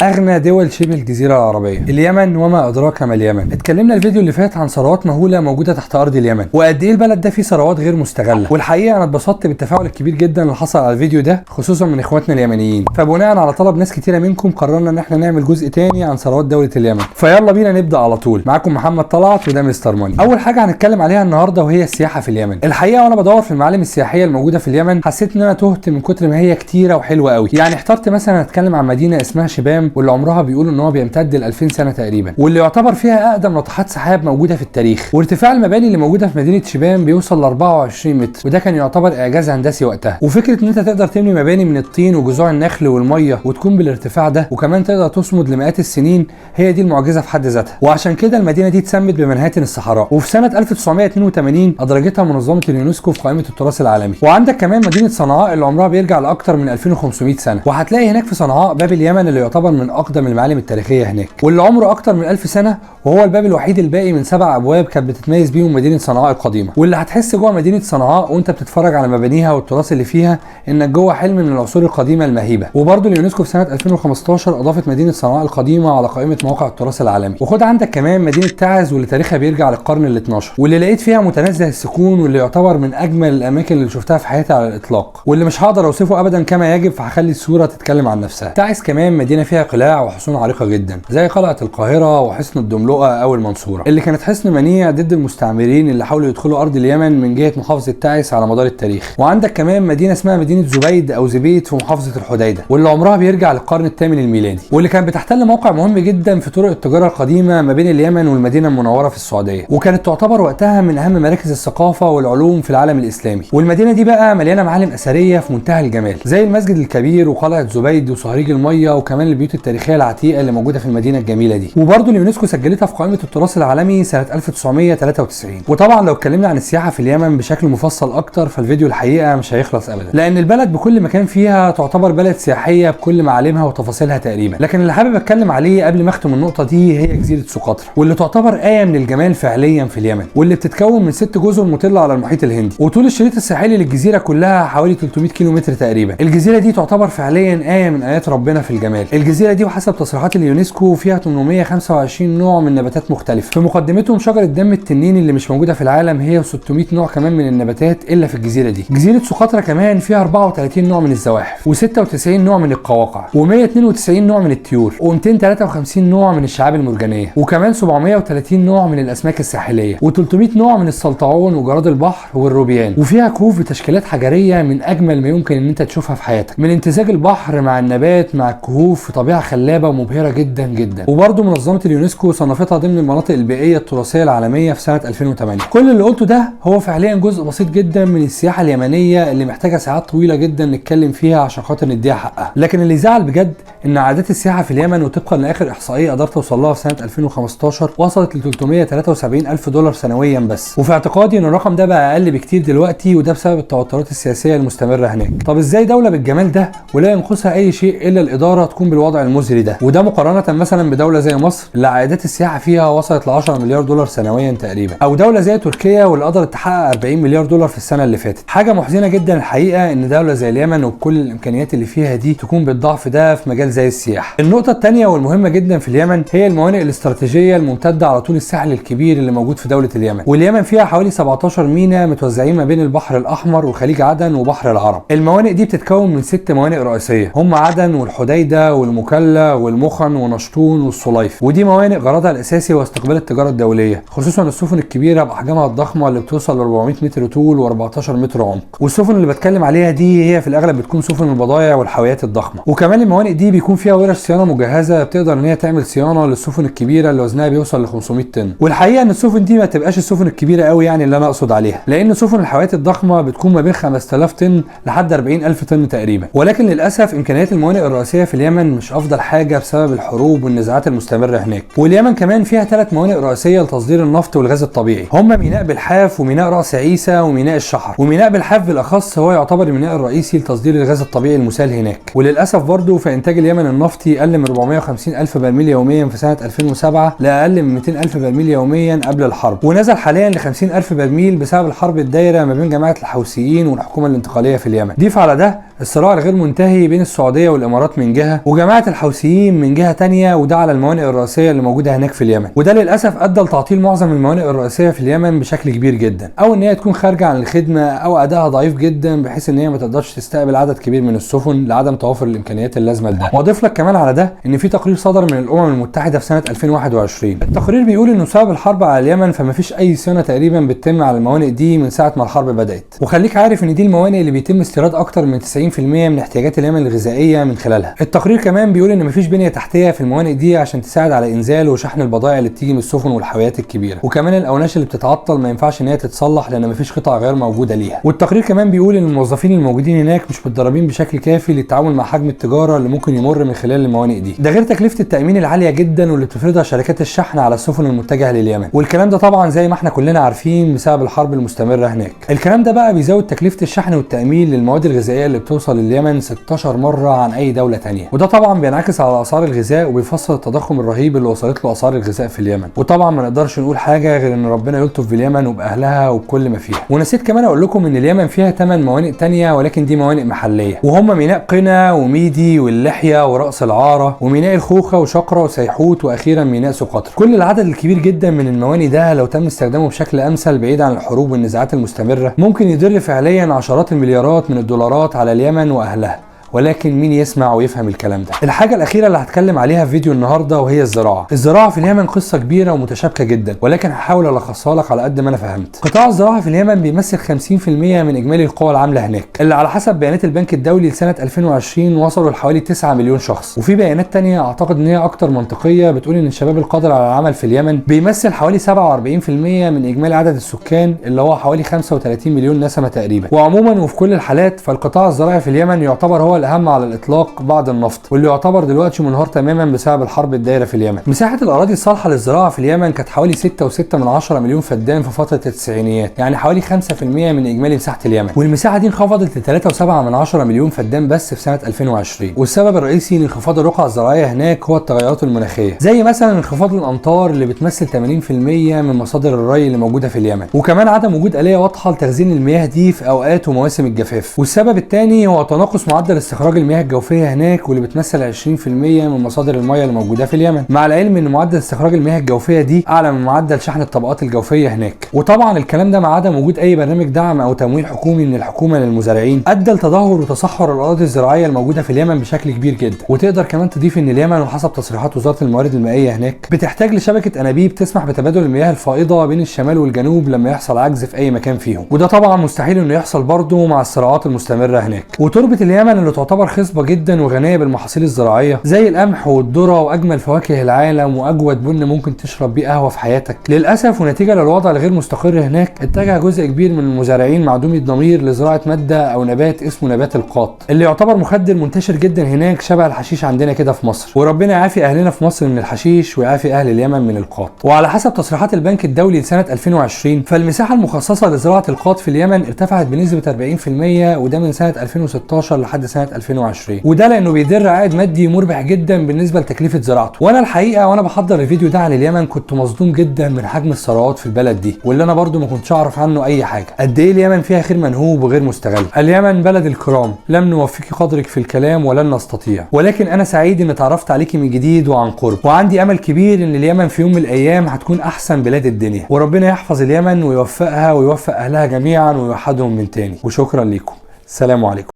اغنى دول شبه الجزيرة العربية، اليمن وما ادراك ما اليمن. اتكلمنا الفيديو اللي فات عن ثروات مهولة موجودة تحت ارض اليمن وقد ايه البلد ده فيه ثروات غير مستغله، والحقيقة انا اتبسطت بالتفاعل الكبير جدا اللي حصل على الفيديو ده، خصوصا من اخواتنا اليمنيين. فبناء على طلب ناس كتيرة منكم قررنا ان احنا نعمل جزء تاني عن ثروات دولة اليمن. فيلا بينا نبدا على طول. معاكم محمد طلعت وده مستر ماني. اول حاجة هنتكلم عليها النهارده وهي السياحة في اليمن. الحقيقة وانا بدور في المعالم السياحية الموجودة في اليمن حسيت ان انا تهت من كتر ما هي كتيرة وحلوه قوي. يعني احترت مثلا اتكلم عن مدينة اسمها شبام واللي عمرها بيقولوا ان هو بيمتد ل 2000 سنة تقريبا، واللي يعتبر فيها اقدم ناطحات سحاب موجودة في التاريخ، وارتفاع المباني اللي موجودة في مدينة شبام بيوصل ل 24 متر، وده كان يعتبر اعجاز هندسي وقتها. وفكره ان انت تقدر تبني مباني من الطين وجذوع النخل والمية وتكون بالارتفاع ده، وكمان تقدر تصمد لمئات السنين، هي دي المعجزة في حد ذاتها. وعشان كده المدينة دي اتسمت بمنهاتن الصحراء. وفي سنة 1982 ادرجتها منظمة اليونسكو في قائمة التراث العالمي. وعندك كمان مدينة صنعاء اللي عمرها بيرجع لاكثر من 2500 سنة، وهتلاقي هناك في صنعاء باب اليمن اللي يعتبر من اقدم المعالم التاريخية هناك، واللي عمره اكتر من 1000 سنة، وهو الباب الوحيد الباقي من 7 ابواب كانت بتتميز بيهم مدينة صنعاء القديمة. واللي هتحس جوه مدينة صنعاء وانت بتتفرج على مبانيها والتراث اللي فيها انك جوه حلم من العصور القديمة المهيبه. وبرضه اليونسكو في سنة 2015 اضافت مدينة صنعاء القديمة على قائمة مواقع التراث العالمي. وخد عندك كمان مدينة تعز واللي تاريخها بيرجع للقرن ال12، واللي لقيت فيها متنزه السكون، واللي يعتبر من اجمل الاماكن اللي شفتها في حياتي على الاطلاق، واللي مش هقدر اوصفه ابدا كما يجب، فهخلي الصورة تتكلم عن نفسها. تعز كمان مدينة فيها قلاع وحصون عريقة جدا زي قلعه القاهرة وحصن الدملقه او المنصورة، اللي كانت حصن منيع ضد المستعمرين اللي حاولوا يدخلوا ارض اليمن من جهة محافظة تعز على مدار التاريخ. وعندك كمان مدينة اسمها مدينة زبيد او زبيد في محافظة الحديدة، واللي عمرها بيرجع للقرن الثامن الميلادي، واللي كانت بتحتل موقع مهم جدا في طرق التجارة القديمة ما بين اليمن والمدينة المنورة في السعودية، وكانت تعتبر وقتها من اهم مراكز الثقافة والعلوم في العالم الاسلامي. والمدينة دي بقى مليانة معالم اثرية في منتهى الجمال زي المسجد الكبير وقلعه زبيد وصهريج المية، وكمان البيوت التاريخية العتيقة اللي موجودة في المدينة الجميلة دي. وبرضه اليونسكو سجلتها في قائمة التراث العالمي سنة 1993. وطبعا لو اتكلمنا عن السياحة في اليمن بشكل مفصل اكتر فالفيديو الحقيقة مش هيخلص ابدا، لان البلد بكل مكان فيها تعتبر بلد سياحية بكل معالمها وتفاصيلها تقريبا. لكن اللي حابب اتكلم عليه قبل ما اختم النقطة دي هي جزيرة سقطرى، واللي تعتبر ايه من الجمال فعليا في اليمن، واللي بتتكون من 6 جزر مطله على المحيط الهندي، وطول الشريط الساحلي للجزيرة كلها حوالي 300 كيلو متر تقريبا. الجزيرة دي تعتبر فعليا ايه من ايات ربنا في الجمال. الجزيرة دي وحسب تصريحات اليونسكو فيها 825 نوع من نباتات مختلفة، في مقدمتهم شجرة دم التنين اللي مش موجودة في العالم، هي 600 نوع كمان من النباتات الا في الجزيرة دي. جزيرة سقطرى كمان فيها 34 نوع من الزواحف، و96 نوع من القواقع، و192 نوع من الطيور، و253 نوع من الشعاب المرجانيه، وكمان 730 نوع من الاسماك الساحلية، و300 نوع من السلطعون وجراد البحر والروبيان. وفيها كهوف بتشكيلات حجريه من اجمل ما يمكن ان انت تشوفها في حياتك، من امتزاج البحر مع النبات مع الكهوف في طبيعة خلابة ومبهره جدا جدا. وبرضه منظمة اليونسكو صنفتها ضمن المناطق البيئية التراثية العالمية في سنة 2008. كل اللي قلته ده هو فعليا جزء بسيط جدا من السياحة اليمنية اللي محتاجه ساعات طويلة جدا نتكلم فيها عشان خاطر نديها حقها. لكن اللي زعل بجد ان عادات السياحة في اليمن وطبقا لاخر احصائية قدرت اوصل لها في سنة 2015 وصلت ل 373 الف دولار سنويا بس، وفي اعتقادي ان الرقم ده بقى اقل بكتير دلوقتي، وده بسبب التوترات السياسية المستمرة هناك. طب ازاي دولة بالجمال ده ولا ينقصها اي شيء الا الادارة تكون بالوضع المزري ده؟ وده مقارنة مثلا بدولة زي مصر اللي عائدات السياحة فيها وصلت ل 10 مليار دولار سنويا تقريبا، او دولة زي تركيا واللي قدرت تحقق 40 مليار دولار في السنة اللي فاتت. حاجة محزنه جدا الحقيقة ان دولة زي اليمن وبكل الامكانيات اللي فيها دي تكون بالضعف ده في مجال زي السياحة. النقطة الثانية والمهمه جدا في اليمن هي الموانئ الاستراتيجية الممتدة على طول الساحل الكبير اللي موجود في دولة اليمن. واليمن فيها حوالي 17 ميناء متوزعين ما بين البحر الاحمر وخليج عدن وبحر العرب. الموانئ دي بتتكون من 6 موانئ رئيسية هم عدن والحديده والمكلا والمخن ونشطون والصليف، ودي موانئ غرضها الاساسي هو استقبال التجارة الدولية، خصوصا السفن الكبيرة باحجامها الضخمة اللي بتوصل ل 400 متر طول و14 متر عمق. والسفن اللي بتكلم عليها دي هي في الاغلب بتكون سفن البضائع والحاويات الضخمة. وكمان الموانئ دي بيكون فيها ورش صيانة مجهزة بتقدر ان هي تعمل صيانة للسفن الكبيرة اللي وزنها بيوصل ل 500 طن. والحقيقة ان السفن دي ما تبقاش السفن الكبيرة قوي يعني اللي انا اقصد عليها، لان سفن الحاويات الضخمة بتكون ما بين 5000 طن لحد 40000 طن تقريبا. ولكن للاسف امكانيات الموانئ الرئيسية في اليمن مش افضل حاجة بسبب الحروب والنزاعات المستمرة هناك. واليمن كمان فيها 3 موانئ رئيسية لتصدير النفط والغاز الطبيعي، هم ميناء بالحاف وميناء راس عيسى وميناء الشحر. وميناء بالحاف بالاخص هو يعتبر الميناء الرئيسي لتصدير الغاز الطبيعي المسال هناك. وللاسف برضه فانتاج اليمن النفطي قل من 450 الف برميل يوميا في سنة 2007 لاقل من 200 الف برميل يوميا قبل الحرب، ونزل حاليا ل 50 الف برميل بسبب الحرب الدايرة ما بين جماعة الحوثيين والحكومة الانتقالية في اليمن. ضيف على ده الصراع الغير منتهي بين السعودية والامارات من جهة، وجماعه الحوثيين من جهة تانية، وده على الموانئ الرئيسية اللي موجودة هناك في اليمن. وده للاسف ادى لتعطيل معظم الموانئ الرئيسية في اليمن بشكل كبير جدا، او ان هي تكون خارجه عن الخدمة او ادائها ضعيف جدا بحيث ان هي ما تقدرش تستقبل عدد كبير من السفن لعدم توافر الامكانيات اللازمة لده. واضيف لك كمان على ده ان في تقرير صدر من الامم المتحدة في سنة 2021، التقرير بيقول انه بسبب الحرب على اليمن فما فيش اي صيانة تقريبا بتتم على الموانئ دي من ساعة ما الحرب بدات. وخليك عارف ان دي الموانئ اللي بيتم استيراد اكتر من 90% من احتياجات اليمن الغذائية من خلالها. التقرير كمان بيقول ان مفيش بنيه تحتيه في الموانئ دي عشان تساعد على انزال وشحن البضائع اللي بتيجي من السفن والحاويات الكبيرة، وكمان الاوناش اللي بتتعطل ما ينفعش ان هي تتصلح لان مفيش قطع غيار موجودة ليها. والتقرير كمان بيقول ان الموظفين الموجودين هناك مش متدربين بشكل كافي للتعامل مع حجم التجارة اللي ممكن يمر من خلال الموانئ دي، ده غير تكلفة التامين العالية جدا واللي بتفرضها شركات الشحن على السفن المتجهه لليمن. والكلام ده طبعا زي ما احنا كلنا عارفين بسبب الحرب المستمرة هناك. الكلام ده بقى بيزود تكلفة الشحن والتامين للمواد الغذائية اللي بتوصل لليمن 16 مرة عن اي دولة ثانية، وده طبعا بينعكس على اسعار الغذاء وبيفسر التضخم الرهيب اللي وصلت له اسعار الغذاء في اليمن. وطبعا ما نقدرش نقول حاجة غير ان ربنا يلطف باليمن وباهلها وبكل ما فيها. ونسيت كمان اقول لكم ان اليمن فيها 8 موانئ ثانية، ولكن دي موانئ محليه، وهم ميناء قنا وميدي واللحية وراس العاره وميناء الخوخه وشقره وسيحوت واخيرا ميناء سقطرى. كل العدد الكبير جدا من الموانئ ده لو تم استخدامه بشكل امثل بعيد عن الحروب والنزاعات المستمرة ممكن يدر فعليا عشرات المليارات من الدولارات على اليمن واهلها، ولكن مين يسمع ويفهم الكلام ده؟ الحاجة الأخيرة اللي هتكلم عليها في فيديو النهاردة وهي الزراعة. الزراعة في اليمن قصة كبيرة ومتشابكة جدا، ولكن هحاول ألخصها لك على قد ما أنا فهمت. قطاع الزراعة في اليمن بيمثل 50% من إجمالي القوى العاملة هناك، اللي على حسب بيانات البنك الدولي لسنة 2020 وصلوا لحوالي 9 مليون شخص. وفي بيانات تانية أعتقد إن هي أكتر منطقية بتقول إن الشباب القادر على العمل في اليمن بيمثل حوالي 47% من إجمالي عدد السكان اللي هو حوالي 35 مليون نسمة تقريبا. وعموما وفي كل الحالات فالقطاع الزراعي في اليمن يعتبر هو الأهم على الإطلاق بعد النفط، واللي يعتبر دلوقتي منهار تماما بسبب الحرب الدايرة في اليمن. مساحة الأراضي الصالحة للزراعة في اليمن كانت حوالي 6.6 مليون فدان في فترة التسعينيات، يعني حوالي 5% من إجمالي مساحة اليمن، والمساحة دي انخفضت ل 3.7 مليون فدان بس في سنة 2020. والسبب الرئيسي لانخفاض الرقعة الزراعية هناك هو التغيرات المناخية، زي مثلا انخفاض الأمطار اللي بتمثل 80% من مصادر الري اللي موجودة في اليمن، وكمان عدم وجود آلية واضحة لتخزين المياه دي في أوقات ومواسم الجفاف. والسبب الثاني هو تناقص معدل استخراج المياه الجوفيه هناك، واللي بتمثل 20% من مصادر المياه اللي موجودة في اليمن، مع العلم ان معدل استخراج المياه الجوفيه دي اعلى من معدل شحن الطبقات الجوفيه هناك. وطبعا الكلام ده مع عدم وجود اي برنامج دعم او تمويل حكومي من الحكومة للمزارعين ادى لتدهور وتصحر الاراضي الزراعية الموجودة في اليمن بشكل كبير جدا. وتقدر كمان تضيف ان اليمن وحسب تصريحات وزارة الموارد المائية هناك بتحتاج لشبكه انابيب تسمح بتبادل المياه الفائضه بين الشمال والجنوب لما يحصل عجز في اي مكان فيهم، وده طبعا مستحيل انه يحصل برضه مع الصراعات المستمرة هناك. وتربه اليمن اللي تعتبر خصبة جدا وغنيه بالمحاصيل الزراعية زي القمح والذرة واجمل فواكه العالم واجود بن ممكن تشرب بيه قهوة في حياتك، للاسف ونتيجة للوضع الغير مستقر هناك اتجه جزء كبير من المزارعين معدومي الضمير لزراعه مادة او نبات اسمه نبات القاط، اللي يعتبر مخدر منتشر جدا هناك شبه الحشيش عندنا كده في مصر. وربنا يعافي اهلنا في مصر من الحشيش ويعافي اهل اليمن من القاط. وعلى حسب تصريحات البنك الدولي لسنه 2020 فالمساحه المخصصة لزراعه القاط في اليمن ارتفعت بنسبة 40%، وده من سنة 2016 لحد سنة 2020، وده لانه بيدر عائد مادي مربح جدا بالنسبة لتكلفه زراعته. وانا الحقيقة وانا بحضر الفيديو ده عن اليمن كنت مصدوم جدا من حجم الثروات في البلد دي، واللي انا برضو ما كنتش اعرف عنه اي حاجة. قد ايه اليمن فيها خير منهوب وغير مستغل. اليمن بلد الكرام، لم نوفيك قدرك في الكلام ولن نستطيع، ولكن انا سعيد ان اتعرفت عليكي من جديد وعن قرب، وعندي امل كبير ان اليمن في يوم من الايام هتكون احسن بلاد الدنيا، وربنا يحفظ اليمن ويوفقها ويوفق اهلها جميعا ويوحدهم من تاني. وشكرا لكم، السلام عليكم.